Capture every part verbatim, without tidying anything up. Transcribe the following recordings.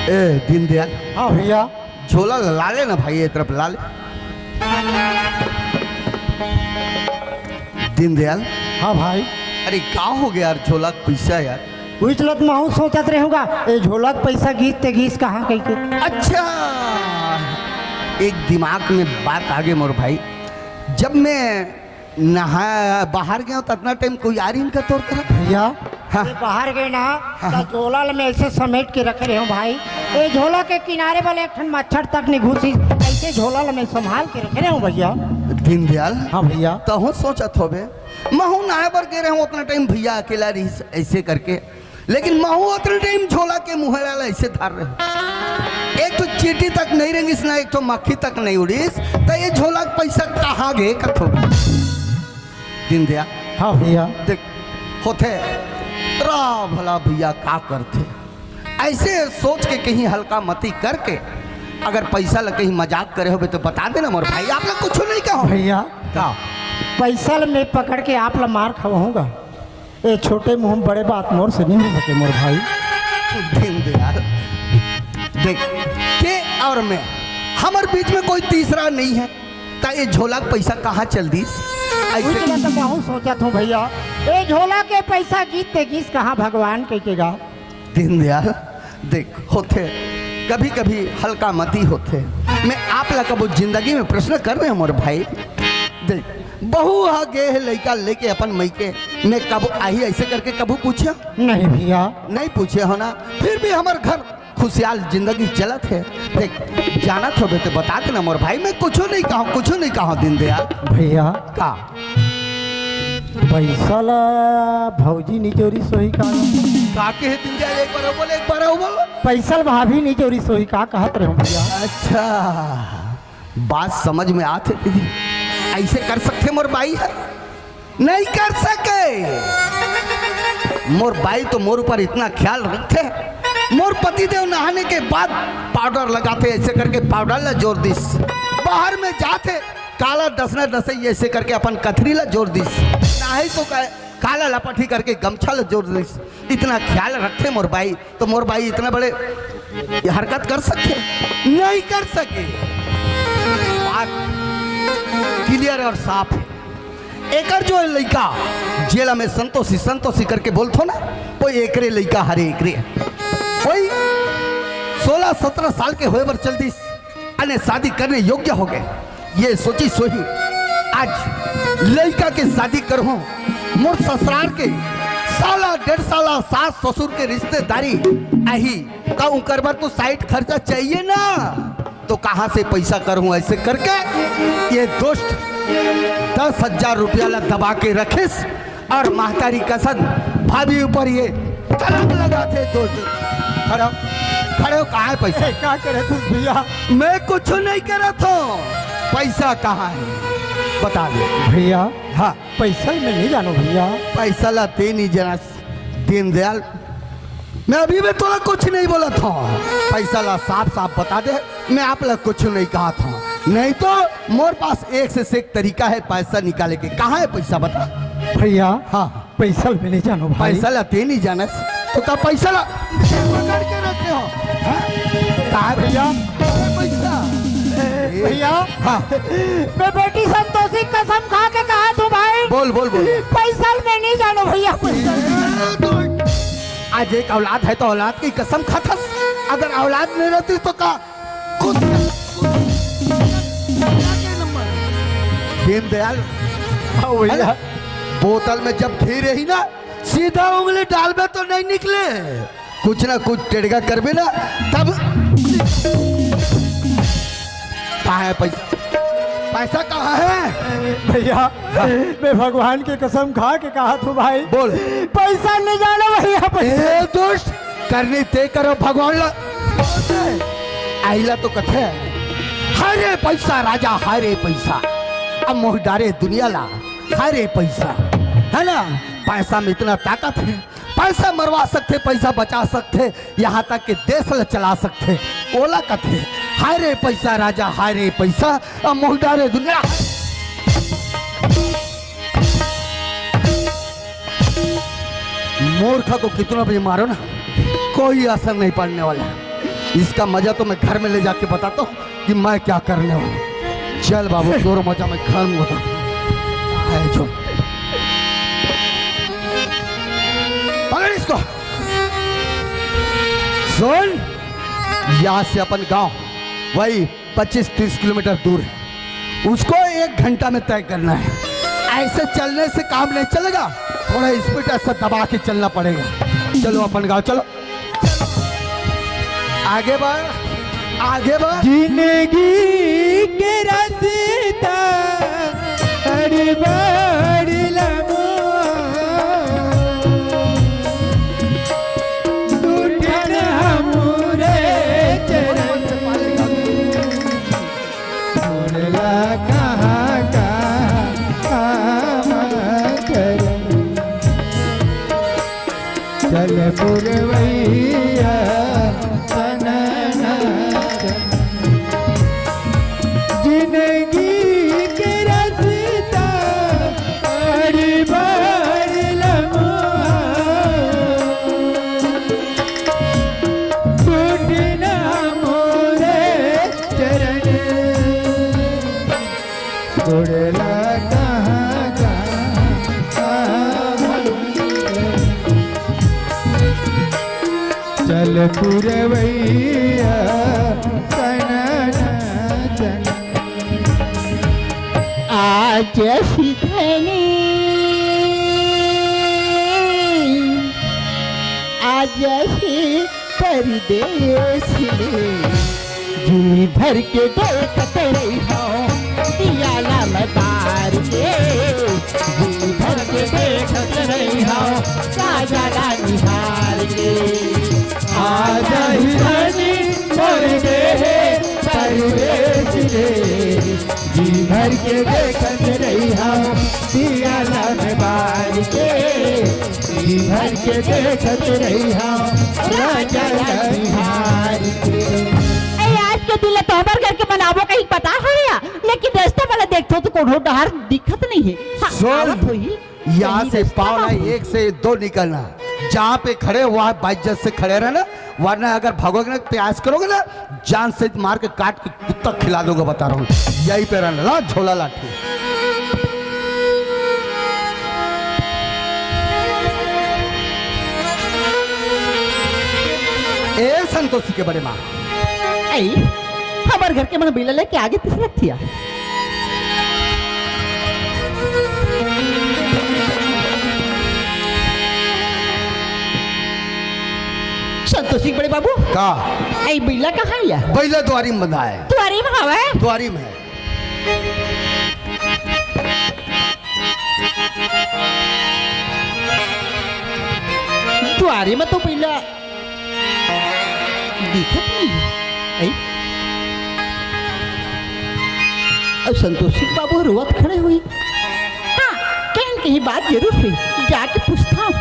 ए दीनदयाल, हाँ भैया। झोला ला ले ना भाई, ये तरफ ला ले। दीनदयाल, हाँ भाई। अरे का हो गया यार, झोला के पैसा यार? उही चलत महूँ सोचत रहूँगा, ए झोला के पैसा गीस ते गीस कहाँ कहिके। अच्छा, एक दिमाग में बात आ गई मोर भाई। जब मैं नहा बाहर गया तो अतना टाइम कोई आ रही इनका तोर तरफ। भैया, हाँ। ये बाहर गए ना, हाँ, तो हाँ। झोला ल मैं ऐसे समेट के रखे रहे हूँ भाई। ये झोला के किनारे वाले एक ठन मच्छर तक नहीं घुसी, ऐसे झोला ल मैं संभाल के रखे रहे हूँ भैया। दीनदयाल, हाँ भैया। तहूँ सोचत होबे, महूँ नहाए बर गे रहे हूँ, उतना टाइम भैया अकेला रहिस ऐसे करके, लेकिन महूँ उतना टाइम झोला के मुहरा ला ऐसे धर रहे हूँ। एक तो चींटी तक नहीं रेंगिस ना, एक तो मक्खी तक नहीं उड़ीस, तो ये झोला के पैसा कहाँ गे कथो? दीनदयाल, हाँ भैया। देख, होथे, रा भला भैया का करथे, ऐसे सोच के कहीं हल्का मती करके अगर पैसा ला कहीं मजाक करे होबे तो बता देना मोर भाई, आप लोग कुछ नहीं कहो। भैया, का? पैसा ल मैं पकड़ के आप ला मार खवाऊंगा। ए छोटे मुंह में बड़े बात मोर से नहीं हो सके मोर भाई। दीनदयाल, देख, के और मैं, हमर बीच में कोई तीसरा नहीं है, ता ये झोला के पैसा कहाँ चल दिस? ऐसे उतना तो कहूँ सोचत हूँ भैया, ए झोला के पैसा गीस ते गीस कहाँ भगवान कहिके गा। दीनदयाल, देख, होथे, कभी-कभी हल्का मती होथे। मैं आप ला कबो जिंदगी में प्रश्न कर रहे हूँ मोर भाई। देख, बहू हा गे हे लइका लेके अपन मइके, मैं कबो आही ऐसे करके कबू पूछे? नहीं भैया। नहीं पूछे हो ना, फिर भी हमर घर खुशियाल जिंदगी चलत हे। देख, जानत होबे तो बता देना मोर भाई, मैं कुछो नहीं कहूँ, कुछो नहीं कहूँ दीनदयाल। भैया, का? पैसा ला भौजी निचोरी सोही का? का के हे दीनदयाल, एक बार बोल, एक बार बोल। पैसा ला भाभी निचोरी सोही का कहत रहे हो भैया? अच्छा, बात समझ में आत हे दीदी, ऐसे कर सकथे मोर बाई ह? नहीं कर सके। मोर बाई तो मोर ऊपर इतना ख्याल रखथे, मोर पतिदेव नहाने के बाद पाउडर लगाथे, ऐसे करके पाउडर ला जोर दिस, बाहर में जाथे काला डसना डसई ऐसे करके अपन कथरी ला जोर दिस, नहीं तो का-, काला लपठी करके गमछा ला जोर दिस। इतना ख्याल रखथे मोर बाई, तो मोर बाई इतना बड़े हरकत कर सकथे? नहीं कर सके। बात क्लियर और साफ हे। एकर जो लइका जेला में संतोषी संतोषी करके बोलथो ना, वो एकरे लइका हरे, एकरे। वही सोलह सत्रह साल के होए बर चल दिस, अने शादी करने योग्य हो गए। ये सोची सोही आज लइका के शादी करहूं, मोर ससुराल के साला डेढ़ साला सास ससुर के रिश्तेदारी आही, का उनकर बर तो साइड खर्चा चाहिए ना, तो कहां से पैसा करहूं? ऐसे करके ये दोस्त दस हजार रुपया ला दबा के रखिस। और महतारी कसम, भाभी ऊपर ये कलंक लगाथे दोस्त। खड़ो, खड़ो, कहाँ है पैसा? ए, का करत हस भैया? मैं कुछ नहीं करत हूँ। पैसा कहाँ है? बता दे। भैया, हाँ। पैसा मैं नहीं जानो भैया। पैसा ला ते नहीं जाना दीनदयाल। मैं अभी भी तोला कुछ नहीं बोलत हूँ। पैसा ला साफ साफ बता दे, मैं आप ला कुछ नहीं कहत हूँ। नहीं तो मोर पास एक से एक तरीका है पैसा निकाले के। कहाँ है पैसा, बता। भैया, हाँ। पैसा ला मैं नहीं जानो भाई। पैसा ला ते नहीं जानस, तो का पैसा ला पकड़ के रखे हो? हाँ? कहाँ है भैया? पैसा। भैया, हाँ। मैं बेटी संतोषी कसम खा के कहत हूँ भाई। बोल, बोल, बोल। पैसा ला मैं नहीं जानो भैया, पैसा। आज एक औलाद है तो औलाद की कसम खाथस, अगर औलाद नहीं रहती तो का खुद, खुद दीनदयाल, हाँ भैया। है ना? बोतल में जब घी रही ना, सीधा उंगली डालबे तो नहीं निकले, कुछ ना कुछ टेढ़गा करबे ना, तब। कहाँ है पैसा? पैसा कहाँ है? भैया, हाँ। मैं भगवान की कसम खा के कहत हूँ भाई। बोल। पैसा नहीं जाना भैया, पैसा। ए दोस्त, करनी ते करो भगवान ला। आइला तो कथे, हाय रे पैसा राजा, हाय रे पैसा, अब मोह डारे दुनिया ला, हाय रे पैसा, है ना? पैसा में इतना ताकत है, पैसा मरवा सकथे, पैसा बचा सकथे, यहाँ तक के देश ला चला सकथे। ओला कथे, हाय रे पैसा राजा, हाय रे पैसा, अब मोह डारे दुनिया। मूर्ख को कितना भी मारो ना, कोई असर नहीं पड़ने वाला। इसका मजा तो मैं घर में ले जाके बताता हूँ कि मैं क्या करने वाला हूँ। चल बाबू, तोर मजा मैं घर में बताता हूँ। आए जो। पकड़ इसको। सुन, यहाँ से अपन गांव वही पच्चीस तीस किलोमीटर दूर है, उसको एक घंटा में तय करना है। ऐसे चलने से काम नहीं चलेगा, थोड़ा स्पीड ऐसा दबा के चलना पड़ेगा। चलो अपन गांव चलो। आगे बढ़, आगे बढ़। जिंदगी के रास्ता अरे बड़ लम्बा, टूटन हमरे चरण। छोड़ला कहाँ कहाँ चरण। चल पुरवैया तनना। जिंदगी के रास्ता बड़ी बड़ लम्हा, टूटना मोरे चरण। छोड़ला कहाँ कहाँ चल पुरवैया तनना तन। आज सिधनी, आज सी परदेस में जी भर के देखत रहिहौं, दिया ला मैं बार के। जी भर के देखत रहिहौं, राजा ला निहार के। आ जाही रानी मोर देहे परदेस रे, जी भर के देखत रहिहौं, दिया ला मैं बार के। जी भर के देखत रहिहौं, राजा ला निहार के। ए, आज के दिन ला तो हमर घर के मनाबो कहीं पता हवय, लेकिन रस्ता वाला देखथों तो कोनो डहर दिखत नहीं है। हाँ, सुन, आवत होही। यहाँ से पावना एक से दो निकलना, जहाँ पे खड़े हो वहाँ बाइज्जत से खड़े रहना, वरना अगर भागोगे ना, प्रयास करोगे ना, जान से मार के काट के कुत्ता खिला दूंगा, बता रहा हूँ। यहीं पे रहना, ला झोला लाठी। ए संतोषी के बड़े माँ। आई, हमर घर के मन बिला लेके आगे तीसरा थिया। संतोषी बड़े बाबू। का? आई बिला कहाँ या? बिला दुआरी में बंधा है। दुआरी में हवे? दुआरी में है। दुआरी में तो बिला दिखत नहीं है। अई? अउ संतोषी बाबू रोवत खड़े हुई। हाँ, कहीं न कहीं बात जरूर हुई, जाके पूछता हूँ।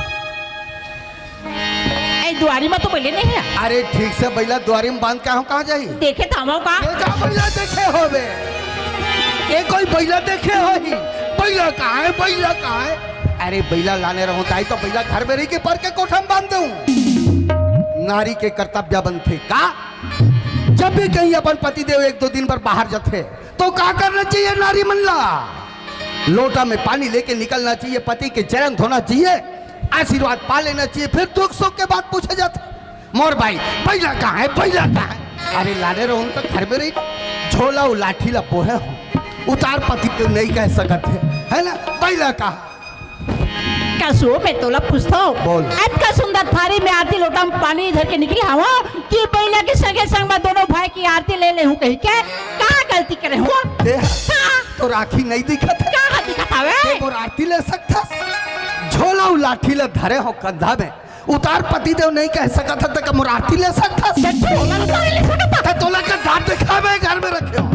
अई, दुआरी में तो बिला नहीं है। अरे ठीक से बिला दुआरी में बांध के आहूँ, कहाँ जाही? देखे थामो का? ये का बिला देखे होबे? ये कोई बिला देखे होही? बिला कहाँ है? बिला कहाँ है? अरे बिला लाने रहूँ ताई तो बिला घर में रही के पर के कोठा में बांध दूँ। नारी के कर्तव्य बनथे का? जब भी कहीं अपन पति देव एक दो दिन बर बाहर जथे, तो का करना चाहिए नारी मन ला? लोटा में पानी लेके निकलना चाहिए, पति के चरण धोना चाहिए, आशीर्वाद पा लेना चाहिए, फिर दुख सुख के बात पूछे जाथे। मोर भाई, बिला कहाँ है, बिला कहाँ है? अरे लाने रहूँ तो घर में रही, झोला अउ लाठी ला बोहे हों, उतार पति देव नहीं कह सकत हे, है ना? बिला कहाँ? कसो, मैं तोला पूछथों। बोल। अतका सुंदर थारी में आरती लोटा में पानी धर के निकले हवँ कि बिला के संगे संग मैं दोनों भाई के आरती ले लेहूँ कहिके, का गलती करे हवँ? दे। हाँ। तोर आँखी नहीं दिखत हे? का दिखत हवे? ते मोर आरती ले सकथस? झोला अउ लाठी ला धरे हों कंधा में, उतार पति देव नहीं कह सकत हे, त का मोर आरती ले सकथस? झोला ला तो नहीं ले सकत हे। त तोला का दाँत दिखावे घर में रखे हों?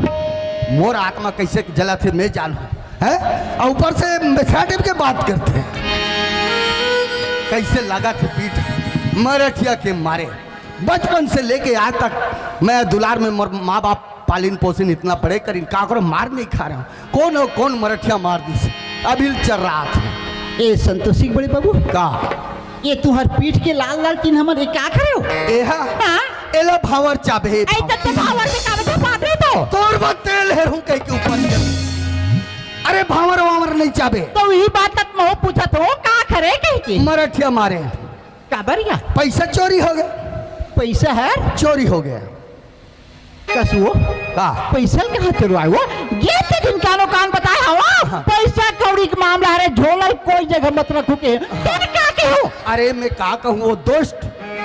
मोर आत्मा कइसे जलत हे मैं जानहूँ। हैं? अउ ऊपर से बेचारे के बात करथे। कइसे लगथे पीठ मरठिया के मारे। बचपन से लेके आज तक मैं दुलार में मोर माँ बाप पालिन पोसिन, इतना बड़े करिन, काकरो मार नहीं खा रहेंव। कोन हो, कोन मरठिया मार दिस? अभी चर्राथे। ए संतोषी के बड़े बाबू। का? ये तुँहर पीठ के लाल लाल चिन्ह मन, ये का करे हो? एहा? हाँ? एला भांवर चाबे। ऐ त भांवर में का बचा पादरी तो? तोर बर तेल हेरहूं कहिके ऊपर चढ़। अरे भांवर वांवर नहीं चाबे। तो यही बात त महूं पूछत हों, का करे कहिके? मरठिया मारे। काबर या? पैसा चोरी हो गया। पैसा हर? चोरी हो गया। कसुओ? का? पैसा ल कहां चोरवाय वो? ये तो दिन कानो कान बताय हवा। हाँ। पैसा कौड़ी के मामला हरे, झोला ल कोई जगह मत रखू के। तेन का केहू? अरे मैं का कहूं वो दोस्त,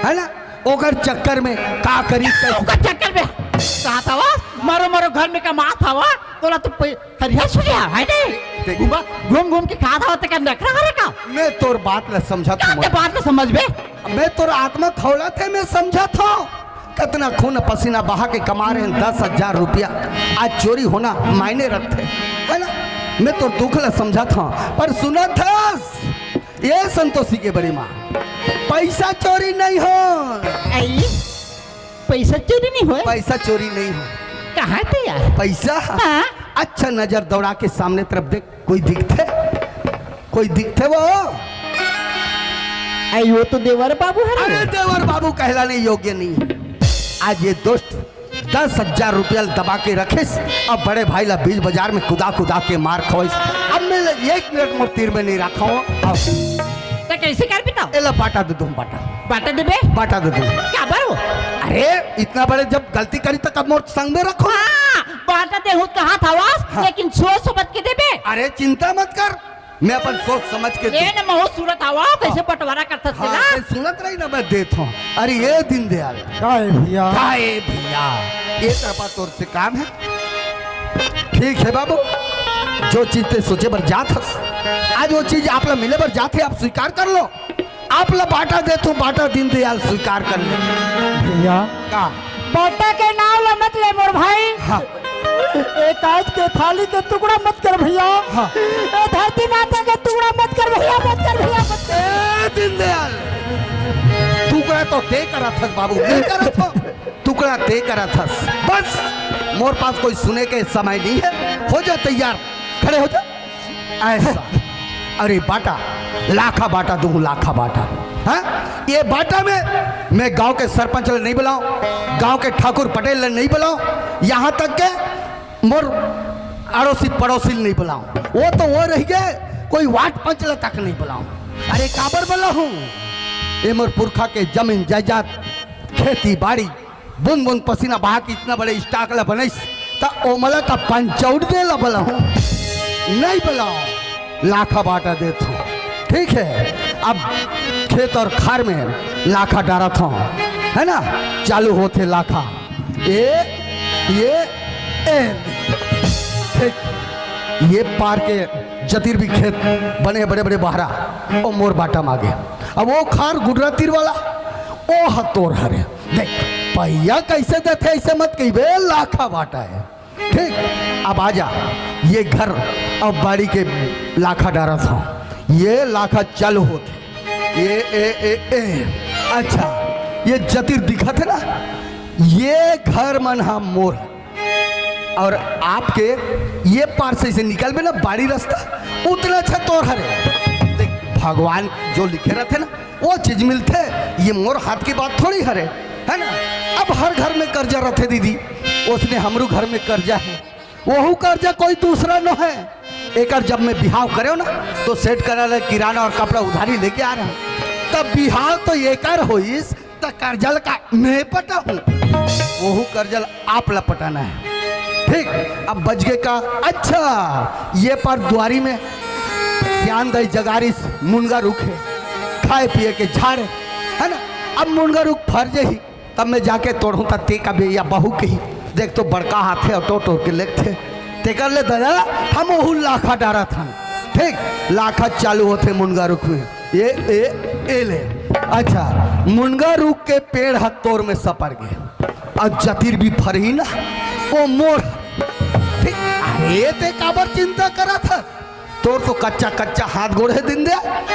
है ना? ओकर चक्कर में का करी, अरे, कैसे? ओकर चक्कर में कहां था वो? मरो मरो घर में कमात हवा, तोला तो पै-, हरिया सुझा है नहीं? देख। घूम घूम के खात हवा, तेकर नखरा हरे का? मैं तोर बात ला समझत का हूं। ते बात ला समझबे? मैं तोर आत्मा खौलत हे, मैं समझत हूं। कतना खून पसीना बहा के कमा रहे हैं दस हजार रुपया, आज चोरी होना मायने रखथे, है ना? मैं तोर दुख ला समझत हूं, पर सुनत हस, ये संतोषी के बड़ी मां, पैसा चोरी नहीं हो। आई, पैसा चोरी नहीं होय? पैसा चोरी नहीं हो। कहां थे यार? पैसा? हाँ। अच्छा, नजर दौड़ा के सामने तरफ देख, कोई दिखथे? कोई दिखथे वो? आई, वो तो देवर बाबू हरे। अरे, देवर बाबू कहलाने योग्य नहीं। आज ये दोस्त दस हजार रुपया दबा के रखिस, अब बड़े भाई ला बीच बाजार में कुदा कुदा के मार खवइस। अब मैं ले एक मिनट मोर तीर में नहीं रखा हूं। अब त कैसे कर बिताओ? एला बांटा दे दूं, बांटा। बांटा देबे? बांटा दे दूं। काबर हो? अरे, इतना बड़े जब गलती करी त कब मोर संग में रखो? हाँ, बांटा दे हूं, कहां था वास? हाँ। लेकिन सोच समझ के देबे। अरे, चिंता मत कर, मैं अपन सोच समझ के ये दे- न महूं सुनत हवा, कैसे बंटवारा करथस हाँ, तेला? मैं सुनत रही ना, मैं देत हूं। अरे, ये दीनदयाल। काय भैया? काय भैया? ये तरफा तोर से काम है। ठीक है बाबू, जो चीज ते सोचे बर जात हस, आज वो चीज आप ला मिले बर जात हे, आप स्वीकार कर लो। आप ला बांटा देत हूं, बांटा दीनदयाल स्वीकार कर ले। भैया, का? बांटा के नाम ला मत ले मोर भाई। हाँ। ए कांच के थाली के टुकड़ा मत कर भैया। हाँ। ए धरती माता के टुकड़ा मत कर भैया, मत कर भैया, मत कर। ए दीनदयाल, टुकड़ा तो ते करत हस बाबू, मैं करत हूं। टुकड़ा ते करत हस। बस, मोर पास कोई सुने के समय नहीं है। हो जा तैयार, खड़े हो जा। ऐसा। अरे बांटा, लाखा बांटा दूं, लाखा बांटा। हाँ? ये बांटा में मैं गांव के सरपंच ले नहीं बुलाऊं, गांव के ठाकुर पटेल ले नहीं बुलाऊं, यहां तक के मोर अड़ोसी पड़ोसी ले नहीं बुलाऊं। वो तो वो रह गए, कोई वार्ड पंच ले तक नहीं बुलाऊं। अरे काबर बुलाऊं? ये मोर पुरखा के जमीन जायदाद, खेती बाड़ी, बूंद बूंद पसीना बहा के इतना बड़े स्टॉक ला बनइस, त ओमला का पंचौड़ दे ला बलाहूं? नहीं बलाओ, लाखा बांटा देत हूं। ठीक है, अब खेत और खार में लाखा डारत हूं, है ना? चालू होथे लाखा। ए, ये, ए। ठीक, ये पार के जतिर भी खेत बने बड़े बड़े बहरा, ओ मोर बांटा मागे। अब वो खार गुडरा तीर वाला, ओ ह तोर हरे। देख, पहिया कैसे देथे, ऐसे मत कहिबे, लाखा बांटा है। ठीक, अब आजा, ये घर अब बाड़ी के लाखा डारत हूं, ये लाखा चालू होथे। ए, ए, ए, ए, अच्छा, ये जतिर दिखत है ना, ये घर मन ह मोर, और आपके ये पार से इसे निकलबे ना, बाड़ी रास्ता उतना अच्छा तोर हरे। देख, भगवान जो लिखे रहथे ना, वो चीज मिलथे। ये मोर हाथ की बात थोड़ी हरे, है ना? अब हर घर में कर्जा रहथे दीदी, उसने हमरो घर में कर्जा है, वहू कर्जा कोई दूसरा नो है। एकर जब मैं बिहाव करेव ना, तो सेठ करा ले किराना और कपड़ा उधारी लेके आ रहा हूँ। तब बिहाव तो एकर होइस, त कर्जा ल का मैं पटाहूं? वहू कर्जा ल आप ला पटाना है। ठीक, अब बच गए का? अच्छा, ये पार दुआरी में सियान दाई जगारिस मुनगा रुख है, खाए पिए के झाड़ है, है ना? अब मुनगा रुख फर जाही, तब मैं जाके तोड़हूं, त ते का बेया बहू कही, "देख तो बड़का हाथ है, टोर टोर के लेगथे।" तेकर ले दादा, हम ओहू लाखा डारत हन। ठीक, लाखा चालू होथे मुनगा रुख में। ए, ए, ए ले। अच्छा, मुनगा रुख के पेड़ ह तोर में सपर गे। अउ जतिर भी फरही ना, ओ मोर। ठीक, अरे ते काबर चिंता करत हस? तोर तो कच्चा कच्चा हाथ गोड़ है दिन दे।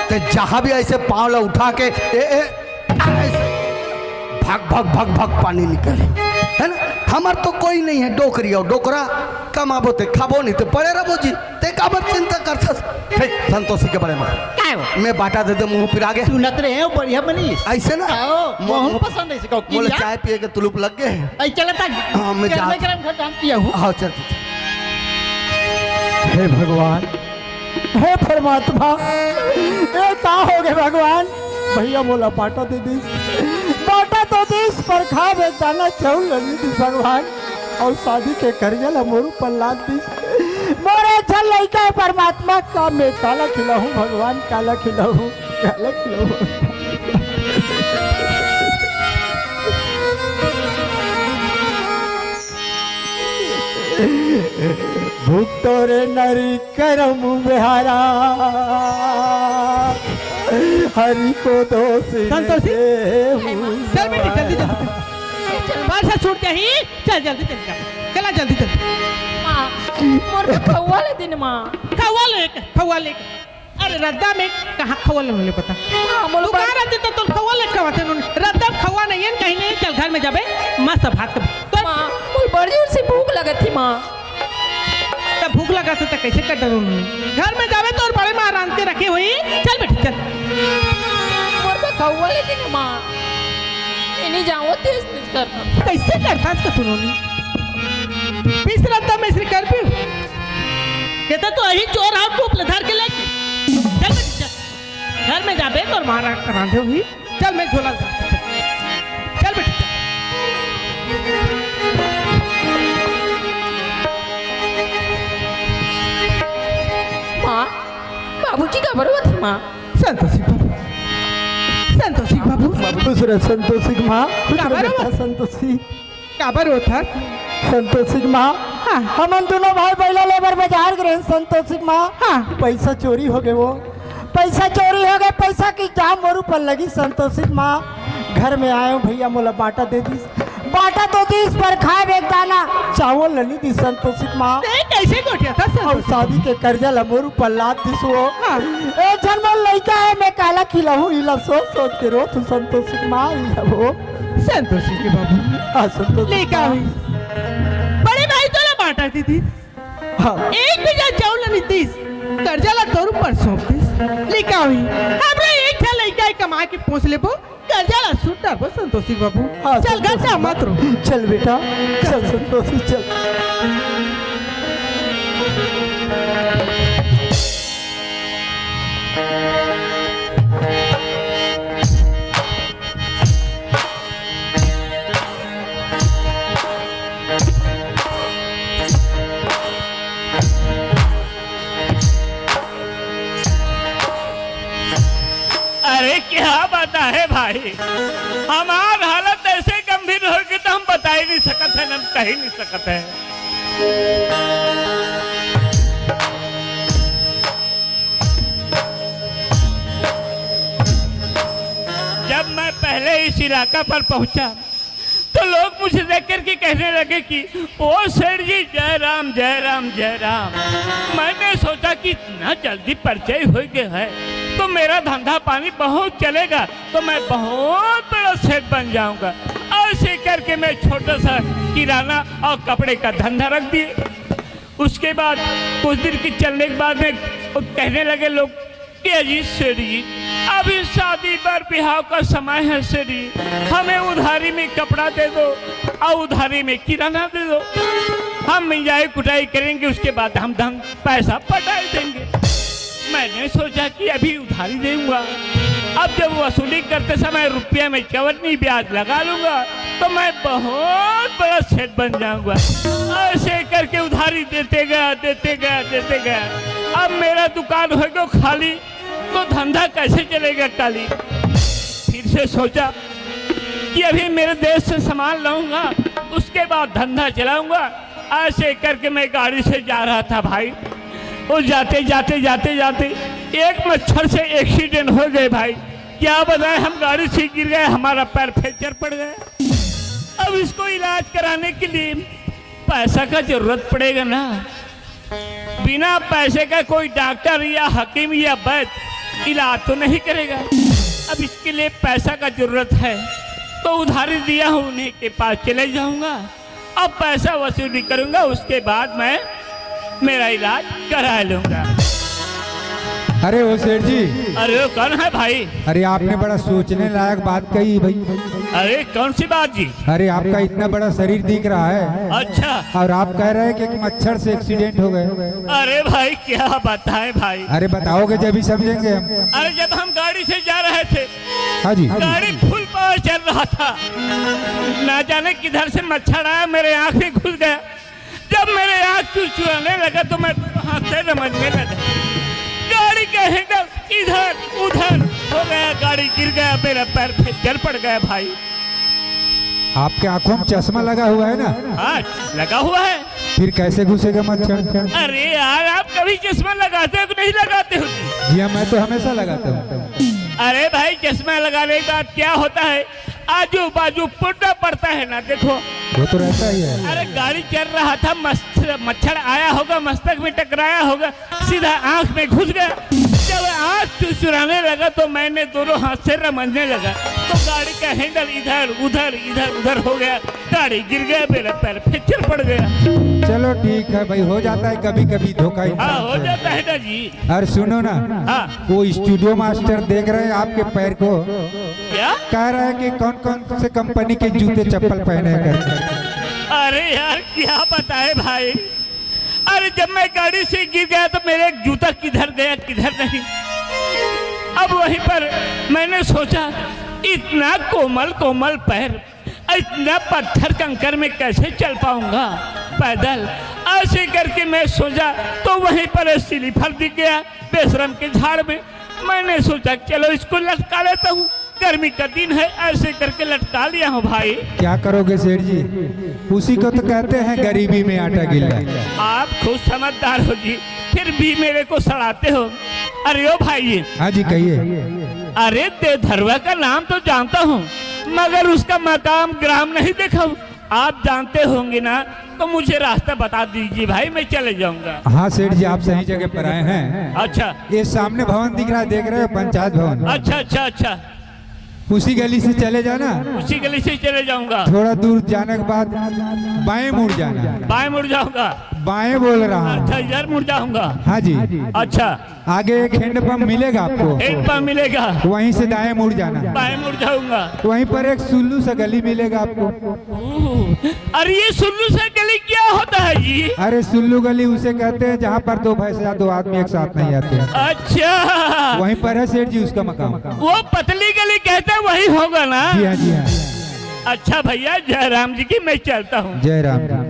ते जहां भी ऐसे पांव ला उठा के, ए, ए, ऐसे भग भग भग भग पानी निकले, है ना? हमर तो कोई नहीं है, डोकरी अउ डोकरा, कमाबो ते खाबो, नहीं ते पड़े रहिबो जी। ते काबर चिंता करथस? हे, संतोषी के बारे में। काय हो? मैं बाटा दे दे, मुंह पिरा गे। सुनत रहे हो, बढ़िया बनिस। ऐसे ना? आओ, मोर, मोहन मोर, पसंद है इसको। मोला चाय पिए के तुलुप लग गे। ऐ चलत आ। हाँ, मैं गरमे जात। गरम घर जान पिया हूँ। हाँ, चल, चल, चल। हे भगवान, हे परमात्मा, ये का हो गे भगवान? भैया मोला बाटा दे दिस, बाटा तो दिस, पर खाब एक दाना चाउर ल नइ दिस भगवान। अउ शादी के करजा ल मोर ऊपर लाद दिस। मोर एक झन लइका हे परमात्मा, का मैं काला खिलाहूँ भगवान, काला खिलाहूँ, काला खिलाहूँ। भुगतो रे नरी करम बेहारा, हरि को दोष न संतोषी, देहु चल बेटी, जल्दी, जल्दी, जल्दी। बस, छूट जाही। चल, जल्दी, जल्दी, चल। चला, जल्दी, जल्दी। माँ, मोर तो खौवा ले दिन, माँ। खौवा ले के, खौवा ले के। अरे, रद्दा में कहाँ खौवा ले, ले पता? माँ, मोर तू बड़- कहाँ रहती तो तोर खौवा ले खवाते नोनी? रद्दा में खौवा नहीं है, कहीं नहीं, चल घर में जाबे, मस्त भात खाबे। तो माँ, मोर बड़ जोर से भूख लगत थी, माँ। तब भूख लगा से त कैसे कर डरो नहीं? घर में जावे तो और बड़े माँ रांध के रखे हुई। चल बेटी, चल। मोर बा खौवा लेती ना माँ। ये नहीं जाओ, तेज तेज करता। कैसे करता इसका सुनो नहीं? पीस रहा था मैं इसने कर भी। कहता तो यही चोर आओ टूप ले धर के लेके। चल बेटी, चल। घर में जाबे तो और माँ रा-, रांधे हुई। चल, मैं झोला उठा। चल बेटी, चल। माँ, बाबूजी काबर रोवत हे, माँ? संतोषी बाबू, संतोषी बाबू। खुश रह संतोषी के माँ, खुश रह काबर बेटा रोवत? संतोषी। काबर रोवत हस? संतोषी के माँ, हाँ। हमन दोनों भाई बैला ले बर बाजार गे रहेन संतोषी के माँ। हाँ। पैसा चोरी हो गे वो। पैसा चोरी हो गे, पैसा के इल्जाम मोर ऊपर लगिस संतोषी के माँ। घर में आए हूँ, भैया मोला बाटा दे दिस, बाटा तो दिस पर खाए एक दाना चावल ल नइ दिस संतोषी के माँ। ते कैसे गोठियाथस अउ संतोषी? शादी के करजा ल मोर ऊपर लाद दिस वो। हाँ। ए झन मोर लइका हे, मैं काला खिलाहूँ, इला सोच सोच के रोत हूँ संतोषी के माँ, इला वो। संतोषी के बाबू। हाँ, संतोषी के माँ। ले का हुई? बड़े भाई तोला बाटा दे दिस। हाँ। एक बीघा चावल ल नइ दिस, करजा ला तोर ऊपर सौंप दिस। ले का हुई? हमरो एक झन लइका हे, कमा के पोस लेबो, करजा ला सुट डारबो संतोषी बाबू। हाँ, चल, संतोषी घर जा, बाबू। मत रो। चल बेटा, चल संतोषी, चल। अरे क्या बात है भाई, हमार हालत ऐसे गंभीर हो गई तो हम बता ही नहीं सकत है, हम कह ही नहीं सकत है। जब मैं पहले इस इलाका पर पहुंचा तो लोग मुझे देख करके कहने लगे कि "ओ सेठ जी, जय राम, जय राम, जय राम।" मैंने सोचा कि इतना जल्दी परिचय हो गया है तो मेरा धंधा पानी बहुत चलेगा, तो मैं बहुत बड़ा सेठ बन जाऊंगा। ऐसे करके मैं छोटा सा किराना और कपड़े का धंधा रख दिए। उसके बाद कुछ दिन के चलने के बाद में वो कहने लगे लोग कि "अजी सेठ जी, अभी शादी बर बिहाव का समय है सेठ जी, हमें उधारी में कपड़ा दे दो और उधारी में किराना दे दो, हम मिंजाई कुटाई करेंगे, उसके बाद हम धन पैसा पटाई देंगे।" मैंने सोचा कि अभी उधारी दूंगा, अब जब वसूली करते समय रुपये में चवन्नी ब्याज लगा लूंगा तो मैं बहुत बड़ा सेठ बन जाऊंगा। ऐसे करके उधारी देते गया, देते गया, देते गया। अब मेरा दुकान हो गया खाली, तो धंधा कैसे चलेगा काली? फिर से सोचा कि अभी मेरे देश से सामान लाऊंगा, उसके बाद धंधा चलाऊंगा। ऐसे करके मैं गाड़ी से जा रहा था भाई, वो जाते जाते जाते जाते एक मच्छर से एक्सीडेंट हो गए भाई। क्या बताएं, हम गाड़ी से गिर गए, हमारा पैर फ्रैक्चर पड़ गया। अब इसको इलाज कराने के लिए पैसा का जरूरत पड़ेगा ना, बिना पैसे का कोई डॉक्टर या हकीम या वैद्य इलाज तो नहीं करेगा। अब इसके लिए पैसा का जरूरत है, तो उधारी दिया हूँ, उन्हीं के पास चले जाऊंगा। अब पैसा वसूली करूंगा, उसके बाद मैं मेरा इलाज करा लूंगा। अरे ओ सेठ जी। अरे ओ, कौन है भाई? अरे आपने बड़ा सोचने लायक बात कही भाई। अरे कौन सी बात जी? अरे आपका इतना बड़ा शरीर दिख रहा है। अच्छा। और आप कह रहे हैं कि एक मच्छर से एक्सीडेंट हो गए। अरे भाई क्या बताएं भाई। अरे बताओगे जब ही समझेंगे हम। अरे जब हम गाड़ी से जा रहे थे, हाँ जी। गाड़ी फुल पावर चल रहा था, ना जाने किधर से मच्छर आया, मेरे आंख में घुस गया। जब मेरे आंख चुचुराने लगा तो मैं हाथ से समझने लगा, गाड़ी का हैंडल इधर उधर हो गया, गाड़ी गिर गया, मेरा पैर फ्रैक्चर पड़ गया भाई। आपके आंखों में चश्मा लगा हुआ है ना? हाँ, लगा हुआ है। फिर कैसे घुसेगा मच्छर? अरे यार, आप कभी चश्मा लगाते हो कि नहीं लगाते हो? जी हाँ, मैं तो हमेशा लगाता हूँ। अरे भाई, चश्मा लगाने के बाद क्या होता है, आजू बाजू पुरना पड़ता है ना, देखो। वो तो रहता ही है। अरे गाड़ी चल रहा था, मच्छर आया होगा, मस्तक में टकराया होगा, सीधा आंख में घुस गया। जब आंख चुचुराने लगा तो मैंने दोनों हाथ से रमजने लगा, तो गाड़ी का हैंडल इधर उधर इधर उधर हो गया, गाड़ी गिर गया, मेरा पैर फ्रैक्चर पड़ गया। चलो ठीक है भाई, हो जाता है कभी कभी धोखा। हाँ, हो जाता है ना जी। और सुनो ना, हाँ। वो स्टूडियो मास्टर देख रहे हैं आपके पैर को, क्या कह रहा है कि कौन कौन से कंपनी के जूते चप्पल पहने हैं करके। अरे यार, क्या बताए भाई, अरे जब मैं गाड़ी से गिर गया तो मेरा एक जूता किधर गया किधर नहीं। अब वहीं पर मैंने सोचा, इतना कोमल कोमल पैर, इतना पत्थर कंकर में कैसे चल पाऊंगा पैदल। ऐसे करके मैं सोचा तो वहीं पर स्लीपर दिख गया बेशरम के झाड़ में। मैंने सोचा चलो इसको लटका लेता हूँ, गर्मी का दिन है, ऐसे करके लटका लिया हूँ भाई। क्या करोगे सेठ जी, उसी को तो कहते हैं गरीबी में आटा गिल्ला। आप खुद समझदार हो जी, फिर भी मेरे को सड़ाते हो। अरे ओ भाई, हाँ जी कहिए। अरे देवधरवा का नाम तो जानता हूँ, मगर उसका मकाम ग्राम नहीं देखा हूँ। आप जानते होंगे ना तो मुझे रास्ता बता दीजिए भाई, मैं चले जाऊंगा। हाँ सेठ जी, आप सही जगह पर आए हैं। अच्छा। ये सामने भवन दिख रहा है, देख रहे हो, पंचायत भवन। अच्छा अच्छा अच्छा। उसी गली से चले जाना। उसी गली से चले जाऊंगा। थोड़ा दूर जाने के बाद बाएं मुड़ जाना। बाएं मुड़ जाऊंगा। बाएं बोल रहा हूँ। अच्छा, इधर मुड़ जाऊंगा। हाँ जी। अच्छा। आगे एक हैंडपंप मिलेगा आपको। हैंडपंप मिलेगा। वहीं से दाएं मुड़ जाना। बाएं मुड़ जाऊंगा। वहीं पर एक सुल्लू सा गली मिलेगा आपको। ओह, अरे ये सुल्लू सा गली क्या होता है जी? अरे सुल्लू गली उसे कहते हैं जहाँ पर दो भैंस या दो आदमी एक साथ नहीं आते। अच्छा। वहीं पर है सेठ जी उसका मकान। वो पतली गली कहते हैं, वही होगा ना? जी हाँ, जी हाँ। अच्छा भैया, जय राम जी की, मैं चलता हूँ। जय राम जी।